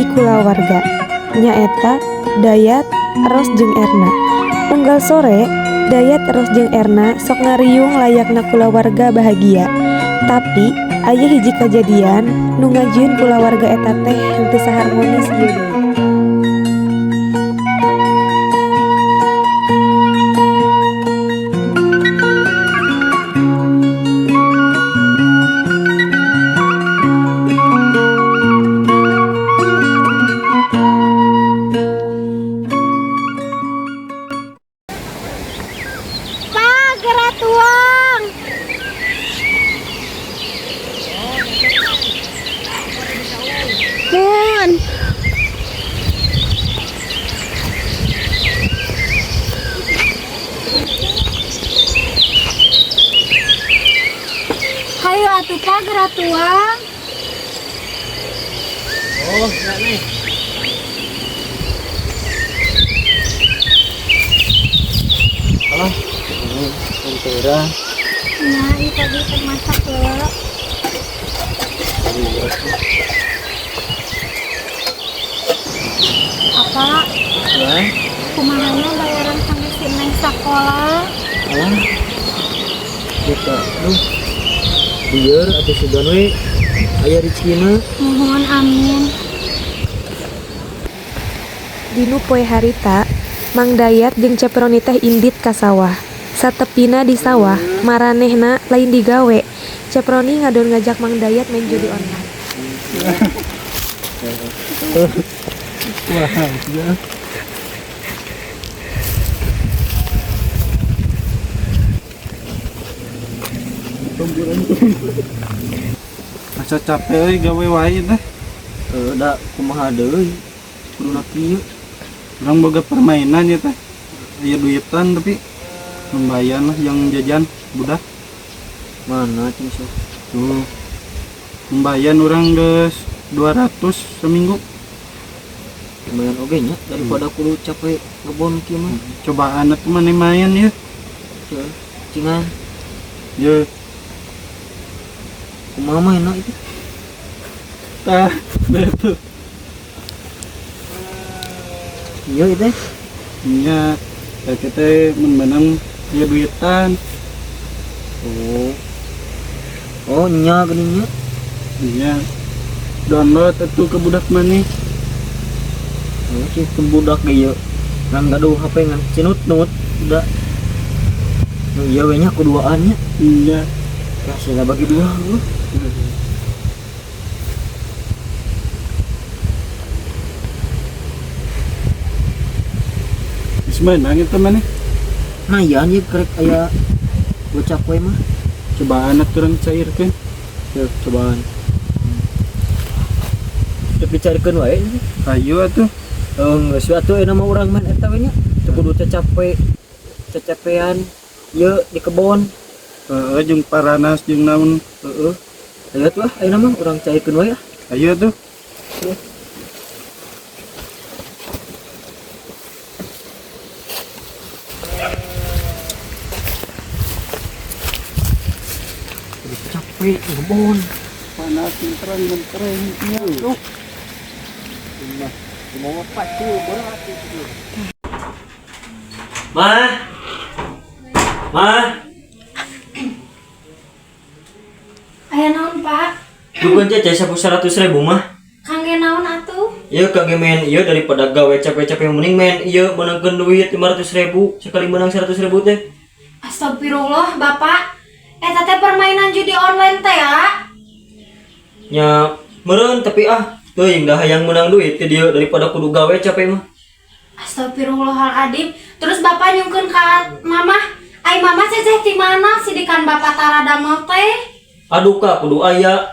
hiji kulawarga, nyaeta Dayat, Ros jeung Erna. Unggal sore, Dayat, Ros jeung Erna sok ngariung layakna kulawarga bahagia. Tapi aya hiji kajadian nu ngajieun kulawarga eta teh henteu saharmonis ieu deui. Pak, geura tuang. Mun. Hayu atuh, Pak, geura tuang. Oh, enggak nih. Alah, ini lentera. Nah, ini tadi teh masak heula. Apa? Ya, Kumaha nya bayaran sampai si Neng sekolah? Alah. Kita, duh. Biar atau sugan we aya rezekina. Mohon, amin. Dinu poe harita, Mang Dayat jeung Ceproni teh indit ka sawah. Satepina di sawah, maranehna lain digawe. Ceproni ngadon ngajak Mang Dayat main judi online. Wah, ya. Asa capek euy gawe wae teh. Eh, da kumaha deui? Kuduna kieu. Urang boga permainan ya teh. Aya duitan, tapi lumayan lah yang jajan budak. Mana cing sok? Tuh. Lumayan, urang geus 200 seminggu. Lumayan oge nya, daripada kudu capek ngebon kieu mah. Cobaan atuh maneh main ya. Teu, cingan. Ye. Kumaha mainna itu? Tah, betul. Iya itu. Nya, teh kita mun menang ya duitan. Oh. Oh, nya geuning nya. Nya. Download atuh ke budak maneh. Oh, cing ke budak ge ieu. Ngan gaduh HP ngan cinut-nut udah. Nu ieu we nya kuduaan nya. Nya. Kasih bagi dua heuh. Geus meunang itu maneh. Mayan ieu, kerek aya gocap we mah. Cobaan atuh urang cairkeun. Yeuh, cobaan. Cek dicarikeun wae. Ayo atuh. Oh, geus we atuh, ayeuna mah urang main eta we nya. Teu kudu capek. Cacapean ieu di kebon. Heeh, jeung paranas jeung naon. Heeh. Ayo atuh ah, ayeuna mah urang cairkeun wae ah. Ayo atuh. Kudu capek di kebon. Panas mentereng mentereng nya tuh. Mau pacu berat itu. Ma. Ma. Aya naon, Pak? Bukan ceceh sapu 100 ribu, Mah. Kangge naon atuh? Iya, kangge main iya, daripada gawe capek-capek mending main iya, menangkan duit 500 ribu sekali menang 100 ribu teh. Astagfirullah, Bapak. Eta teh permainan judi online teh ya? Nya meren, tapi ah teuing dah hayang menang duit teh dia daripada kudu gawe capek mah. Astagfirullahaladzim. Terus Bapak nyungkeun ka Mama. Ai Mama ceceh ti mana sidikan Bapak tara damel teh? Aduh kak, kudu aya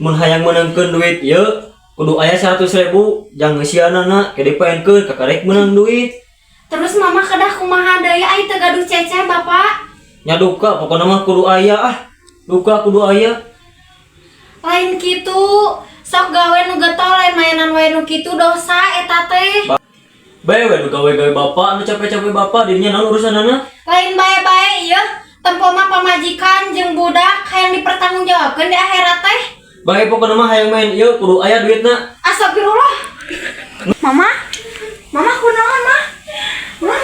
mun hayang menangkeun duit ieu kudu aya 100 ribu jangan ngeusianana ke dipaenkeun kakarek menang duit. Terus Mama kedah kumaha deui ai teu gaduh ceceh Bapak? Nya duka, pokokna mah kudu aya ah, duka kudu aya. Lain kitu. Sok gawe nu getol, lain mainan wae nu kitu, dosa eta teh. Bae we nu gawe-gawe bapak, nu capek-capek bapak, dirinya naon urusanana? Lain bae-bae ieu, tempo mah pamajikan jeung budak hayang dipertanggungjawabkeun di akhirat teh. Bae, pokokna mah hayang main ieu kudu aya duitna. Astagfirullah. Mama? Mama kunaon, Mah? Mah?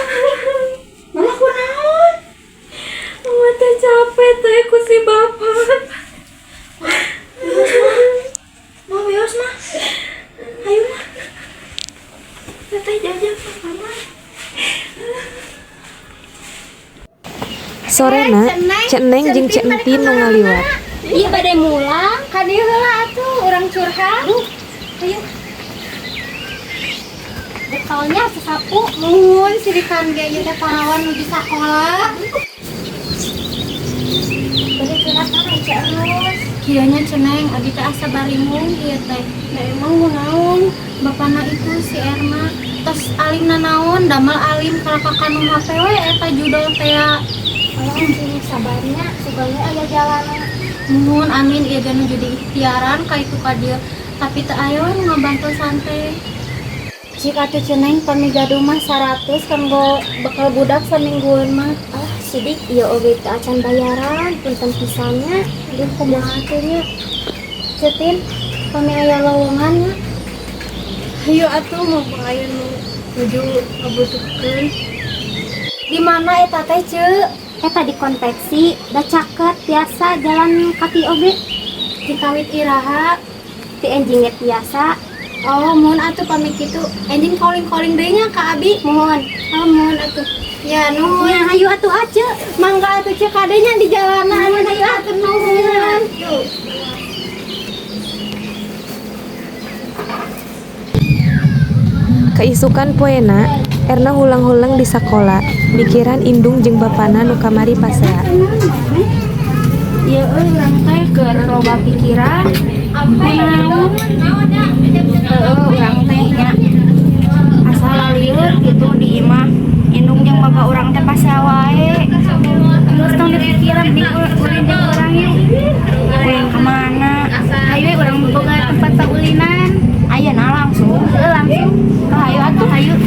Mama kunaon? Mama teh capek teh ku si bapak. Mah, wios, Mah. Ayo, Mah. Teteh jajan sama Mama. Sorena, Ceu Neng jeung Ceu Entin nu ngaliwat. Iya, bade mulang. Ka dieu heula atuh urang curhat. Ayo. Bekalnya sesapu, nuhun sirikan ge ieu teh parawan nuju sakola. Bade curhat kana Ceu Erus. Kieu nya Ceu Neng, abi teh asa baringung ieu teh. Da emang kunaon? Bapana itu si Erna tos alim nanaon, damel alim kalaka kanu HP we eta judol teh. Kalau sing sabarnya, sugana aya jalana. Nuhun, amin, ieu ge nuju diikhtiaran ka itu ka dieu. Tapi teu aya we nu ngabantu santai. Cik atuh Ceu Neng, pami gaduh mah 100 kanggo bekal budak saminggueun mah. Ah, sidik ieu oge teu acan bayaran, punten pisannya. Aduh, kumaha atuh nya. Ceu Tin, pami aya lowongan nya. Hayu atuh mau aya nu nuju ngabutuhkeun. Di mana eta teh, Ceu? Eta di konveksi, da caket biasa jalan kaki oge. Dikawit iraha? Ti enjing ge biasa. Oh, mohon atuh pami kitu. Enjing calling-calling deui nya ka abi. Mohon. Oh, mohon atuh. Ya, nuhun. Ya, hayu atuh aja. Mangga atuh Ceu kadenya di jalanan. Nuhun, hayu atuh nuhun. Keisukan poena, Erna hulang-huleng di sakola, mikiran indung jeung bapana nu kamari pasea. Ieu euy, urang teh keur loba pikiran. Kunaon? Heeh, urang teh nya asa lalieur gitu di imah. Indung jeung bapak urang teh pasea wae. Geus tong dipikiran, mending ulin jeung urang yuk. Ulin ka mana? Hayu we urang boga tempat paulinan. Ayeuna langsung, heueuh langsung. Oh, hayu atuh, hayu.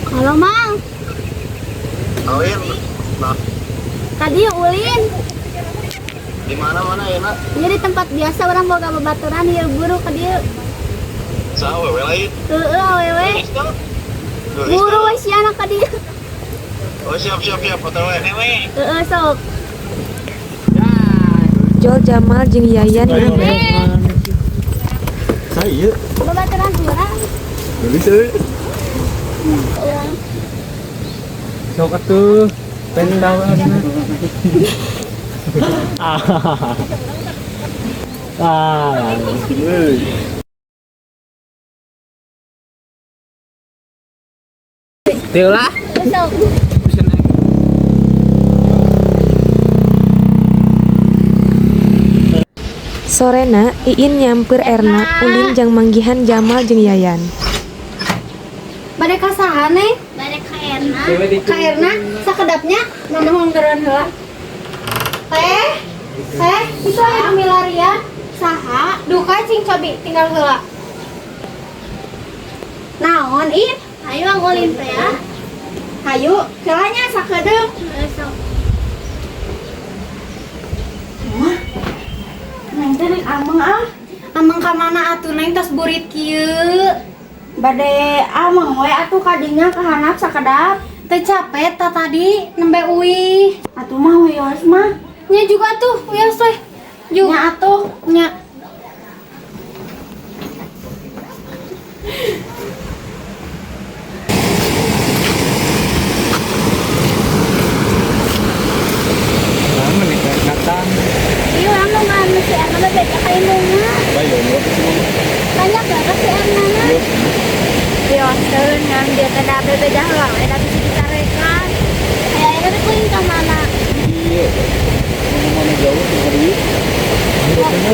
Halo, Mang. Ulin, nah, Tadi ulin. Di mana mana ya nak? Ieu di tempat biasa urang boga babaturan ieu buru ka dieu. Saha, wewe lain? Heeh, awewe. Buru we sia ka dieu. Oh, siap siap siap, OTW. Heeh, sok. Jol Jamal jeung Yayan nyampe. Saya. Babaturan urang. Gelis euy. Urang. Sok atuh. Pengen tahu Ah. Teu lah. Sok. Sorena, Iin nyamper Erna ulin jang manggihan Jamal jeung Yayan. Bade ka saha, Neng? Bade ka Erna. Ka Erna sakedapnya mama nganggeran heula. Teh, teh, itu aya milarian. Saha? Duka cing cobi tinggal heula. Naon, In? Hayu ang ulin teh ya. Hayu, heula nya sakedeung. Heeh, sok. Neng teh rek ameng ah. Ameng ka mana atuh Neng tos burit kieu? Bade ameng we atuh kadinya ka handap sakedap. Teu capek ta tadi nembe uih. Atuh mah wios mah. Nya juga tuh, wios we. Ju. Nya atuh. Nya. Lama nih datang. Ieu urang nu nganu si Erna bebeja ka indungna. Bayo, Banyak banget si Erna na. Wioskeun ngan dia teh da bebeja heula we da bisa dicarekan. Aya ayeuna teh kuring ka mana? Iya. Mana jauh dari ieu. Di mana?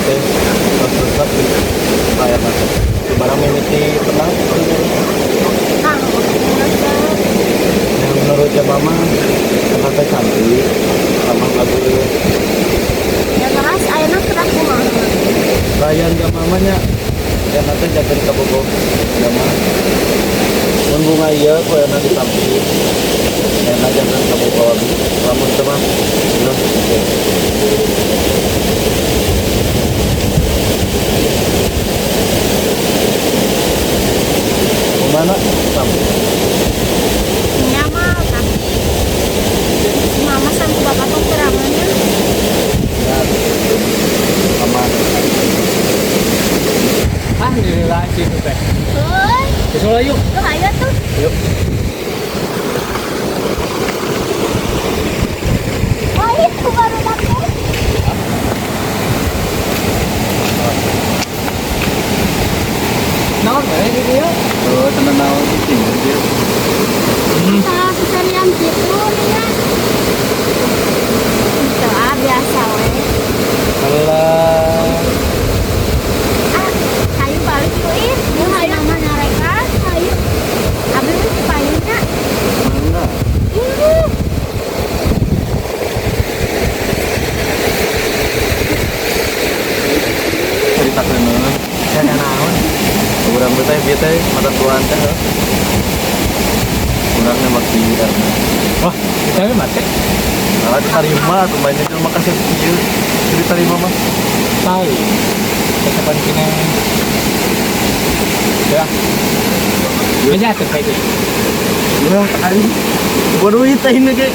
teh terus resep gitu. Ka Erna teh. Barang mimiti tenang gitu. Nah, resep. Yang menurut Jama mah Erna teh cantik sama bagus. Ya terus ayeuna kedah kumaha? Layan Jama mah nya Erna teh janten kabogoh Jama. Mun bunga ieu ku Erna ditampi. Erna janten kabogoh abi. Lamun teu mah geus gitu. Kumaha tampi? Nya mah tapi mama sama bapak tuh keramanya. Ya, aman. Ah, gila sih itu teh. Heuy, Besok lah yuk. tuh ayo tuh. Yuk. Wah, itu baru dapet. Naon eh ini dia? Oh, tenang naon cicing dia. Salah seserian gitu nih ya. Itu ah biasa we. Alah. Ah, hayu balik yuk ih. Yuk hayu mama nyarekan, hayu. Abi mah di payungnya. Mangga. Ih. Ceritakeun euy. Saya naon? Urang teh bieu teh mata tuan teh. Heuh. Urang nembak si Erna. Wah, kita mah mate. Nah, diterima tuh mainnya jelema kasep kieu. Diterima mah. Tai. Kapan kene? Ya. Meja tuh kayak gitu. Ya, aing. Gua duit teh ini ge.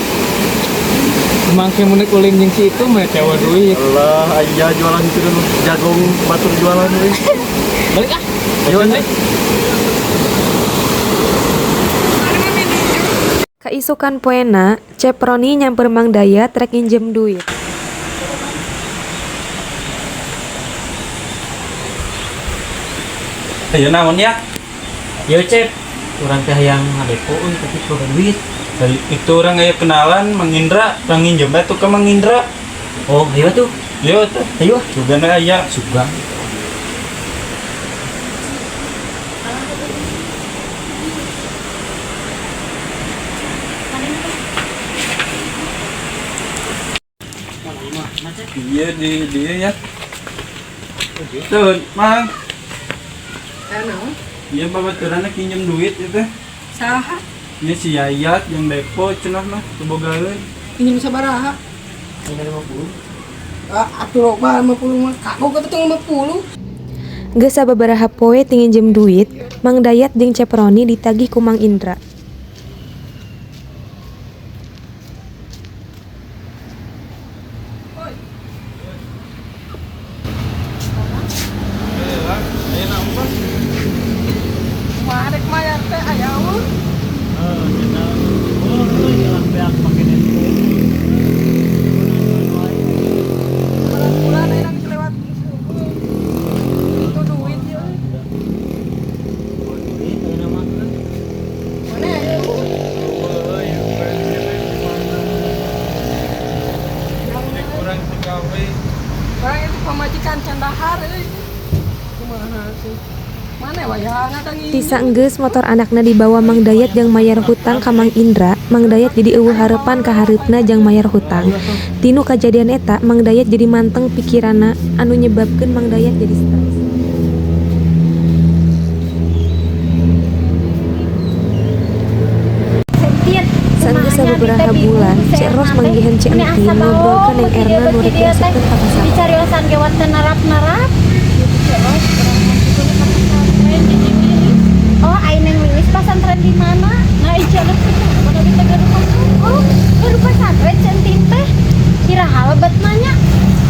Mangke mun ulin jeung si itu mah tewa duit. Allah, aya jualan itu dulu. Jagung batur jualan euy. Balik ah. Ayo, Balik. Kaisukan poena, Cep Roni nyamper Mang Dayat rek nginjem duit. Ayo naon ya? Yo Cep, urang teh hayang ngadepo euy tapi teu boga duit. Dari itu orang aya kenalan Mang Indra, urang nginjem bae tuh ke Mang Indra. Oh, ayo tuh. Yo tuh. Ayo. Sugan aya, sugan. Iya di dia ya. Tuh, Mang. Iya babaturanna pinjem duit itu teh. Saha? Iya si Yayat yang depo cenah mah teu bogaeun. Pinjam sabaraha? 50. Ah, atuh loba 50 mah. Kagok atuh tong 50. Geus sababaraha poe teu nginjem duit, Mang Dayat jeung Cep Roni ditagih ku Mang Indra. Ayo naon Pak? Kumaha rek mayar teh aya eueuh. Oh, jalan beak pake depo. Bulan-bulan aya geus lewat. Itu duit ieu. Duit ayeuna mah. Mana aya eueuh? Kurang segawe. Barang itu pamajikan can dahar euy. Kumaha sih? Mana wayahna tah Ti saenggeus motor anakna dibawa Mang Dayat jang mayar hutang ka Mang Indra, Mang Dayat jadi euweuh harepan ka hareupna jang mayar hutang. Tinu kajadian eta, Mang Dayat jadi manteng pikiranna anu nyebabkeun Mang Dayat jadi stres. Sentin. Saenggeus sababaraha bulan, Cek Ros manggihan Cek Entin ngobrolkeun Neng Erna nu rek diasupkeun ka pasantren. Dicariosan ge wat teu narap-narap. Gitu Cek Ros, urang mah kitu ka pesantren di Lilis. Oh, ai Neng Lilis pesantren di mana? Nah, ieu anak teh mana kita gaduh pesantren. Oh, gaduh pesantren Cek Entin teh. Kira lebet nanya.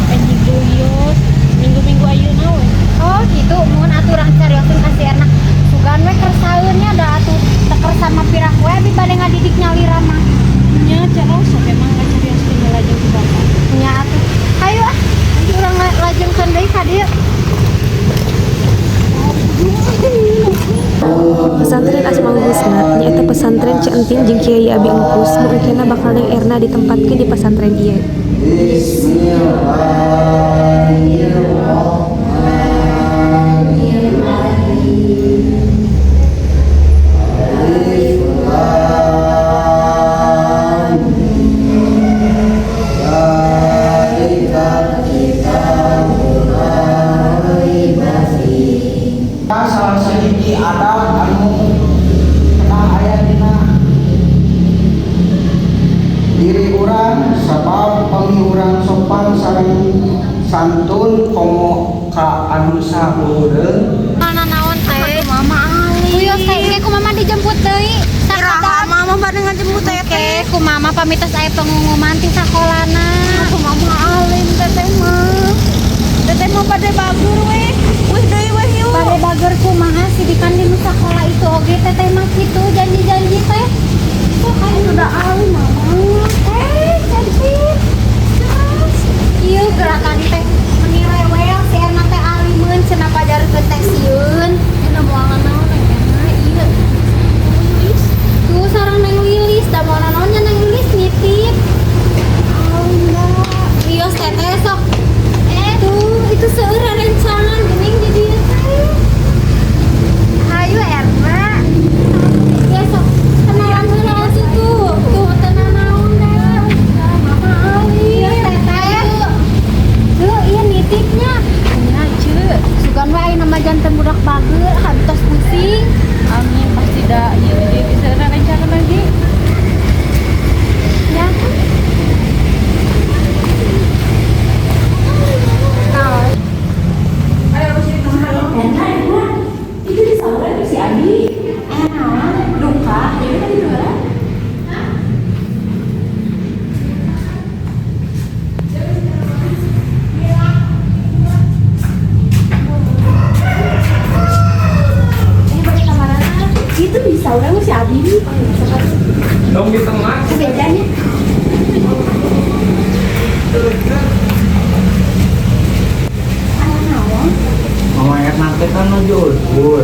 Anjing geuyos, minggu-minggu ayeuna we. Oh, gitu. Mun atuh urang carioseun ka si Erna. Sugan we kersaeun nya da atuh teu kersa mah piraku we abi bade ngadidik nyalira mah. Nya Cek Ros sok emang ngacarioseun heula jeung ku bapak. Nya atuh. Hayu ah. Nanti urang lajengkeun deui ka dieu. Pesantren Asmaul Husna nyaeta pesantren Ceu Entin jeung Kiai Abi Engkus nu engkena bakal Neng Erna ditempatkeun di pesantren ieu. Bismillahirrahmanirrahim. Anu saureuh. Mana naon teh? Mama Ali. Wios teh engke ku mama dijemput deui. Iraha mama bade ngajemput Oke, teteh. ku mama pamit tos aya pengumuman ti sakolana. Ku mama alim teteh mah. Teteh mah bade bagur we. Wih deui we yuk. Bade bager kumaha sidikan di nu sakola itu oge teteh mah kitu janji-janji teh. Kok kayak udah alim mama. Eh, cantik. Terus Ieu gerakan teh meni rewel si Erna teh alimeun cenah pajarkeun teh sieun. Enak moal naon Neng Erna ieu. Lilis. Tuh sareng Neng Lilis, da moal naon nya Neng Lilis nitip. Alim dah. Wios teteh sok. Eh tuh itu seueur rencangan geuning di dieu teh. Hayu Erna. Ya sok kenalan heula atuh tuh. Tuh teu nanaon dah. Mama alim. Iya teteh. Tuh iya nitipnya. Nya ce. Sugan we ayeuna mah janten budak bager, hantos pusing. Amin pasti da ieu dia bisa rencana lagi. Ya. Itu di saluran si Adi. Duka, jadi tadi jualan. Itu di saluran si Abi. Dong di tengah. Bedanya. Mama Erna teh kan nuju udur.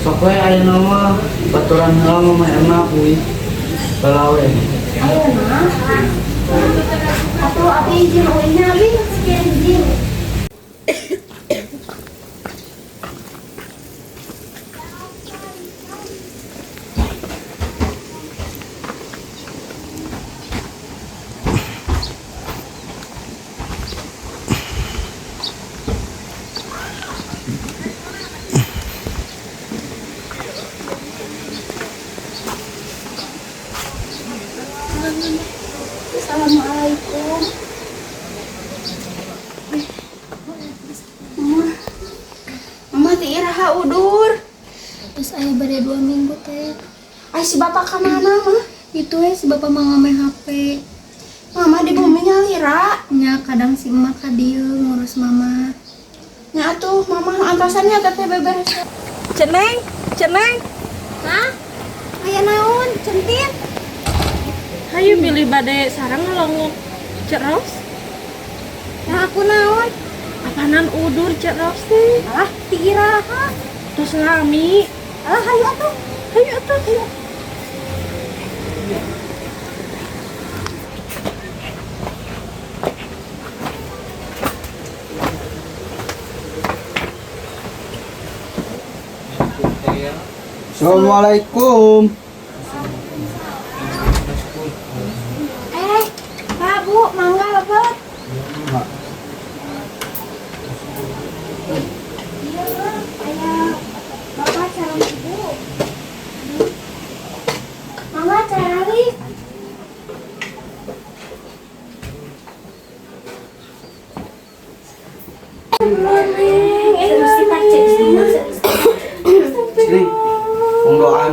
Sok we ayeuna mah baturan heula Mama Erna kuy. Heula we. Ayeuna. Atuh abi izin uihnya abi sekian izin. Assalamualaikum. Mama, Mama teh iraha udur. Terus aya bade 2 minggu teh. Ay si bapak ka mana mah? Itu we si bapak mah ngame HP. Mama di bumi nyalira. Nya kadang si emak ka dieu ngurus mama. Nya atuh mama antosannya teteh beberes. Ceneng, ceneng. Hah? Aya naon? Centin? Hayu bilih bade sarang ngalongok Cek Ros. Nah aku naon? Apanan udur Cek Ros teh? Alah, ti iraha. Tos lami. Alah hayu atuh. Hayu atuh. Hayu. Assalamualaikum. Eh, Pak Bu, mangga lebet. Iya, aya bapak sareng ibu. Mangga cari. Sini. Pengdoaan.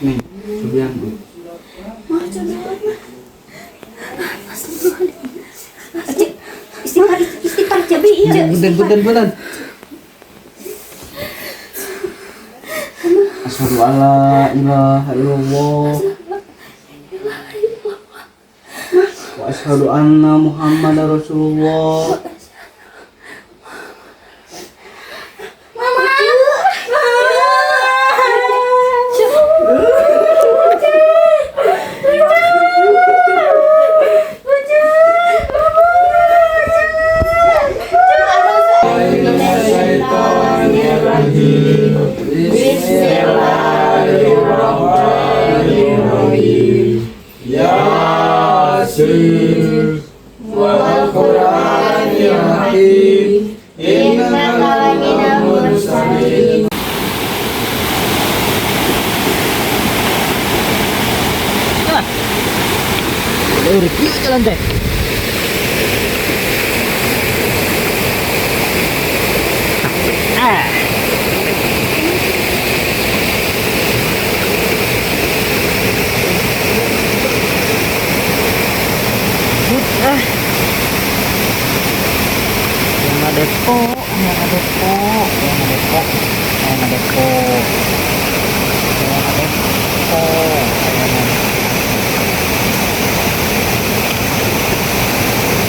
Nih, cobian Bu. Istighfar, istighfar cebi ieu. Beden beden beden. Asyhadu alla ilaha illallah. Wa asyhadu anna Muhammadar Rasulullah. Yasin wal Qur'anil Hakim innaka laminal mursalin. Leur kieu jalan teh. Ah. Ah. Yang ngadepo, yang ngadepo, yang ngadepo, yang ngadepo, yang ngadepo, yang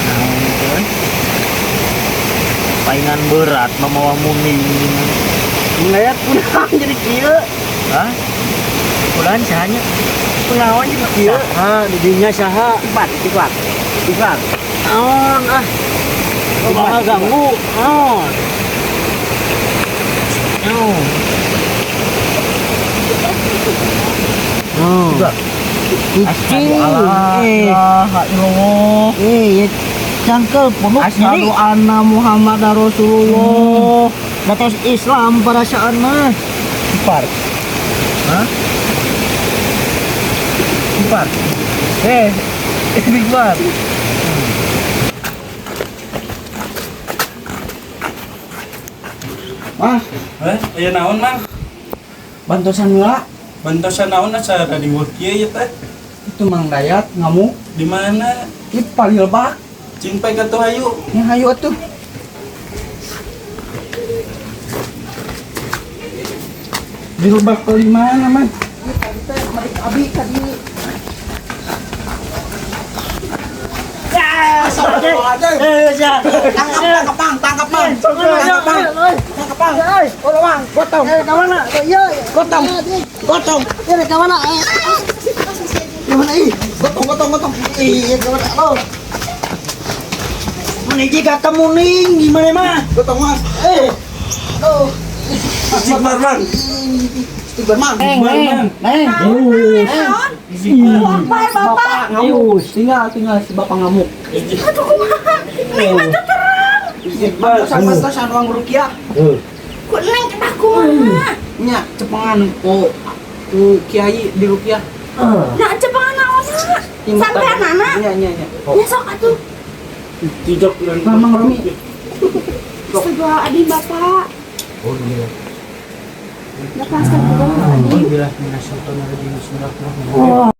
naon teh? Paingan berat mamawa muning. Ngeliat kunaon jadi kieu. Hah? Kunaon sahanya? Kunaon jadi kieu? Saha di dinya saha? Ipat, ipat. Ipat. Naon ah? Kumaha ganggu? Naon? Naon? Naon? Kucing. Eh, Eh, cangkel punuk Asyhadu anna Muhammad Rasulullah. Batas Islam perasaan mah. Ipar. Hah? Ipar. Eh, Ipar. Mas, Eh, aya naon, Mang? Bantosan heula. Bantosan naon asa radiweuh kieu ieu teh? Itu Mang Dayat ngamuk. Di mana? Di Palilbak. Cing pek atuh hayu. Ya hayu atuh. Di lebak di mana, Mang? Tadi teh mari abi tadi. Tangkap, Mang, tangkap, Mang. Tangkap, Mang. Tangkap, Mang. Oh, Mang, gotong. Eh, ka mana? Iya, gotong. Gotong. Iya, ka mana? Gimana ih? Gotong, gotong, gotong. Iya, ka mana? Oh. Mana jika kemuning gimana mah? Gotong, Mas. Eh. Oh. Istighfar, Mang. Istighfar, Mang. Neng, neng, neng. Bapak, bapak. Ngamuk. Tinggal, tinggal si bapak ngamuk. Aduh kumaha? Neng mah teu terang. Istighfar. Bantosan uang rupiah. Ku neng kedah kumaha? Nya cepengan ku ku kiai di rupiah. Nah, cepengan naonna? Sampean anak? Nya nya nya. Nya sok atuh. Jijok dan Mamang Romi. Astagfirullahaladzim, Bapak. Oh iya. Bapak astagfirullahaladzim. Bismillahirrahmanirrahim.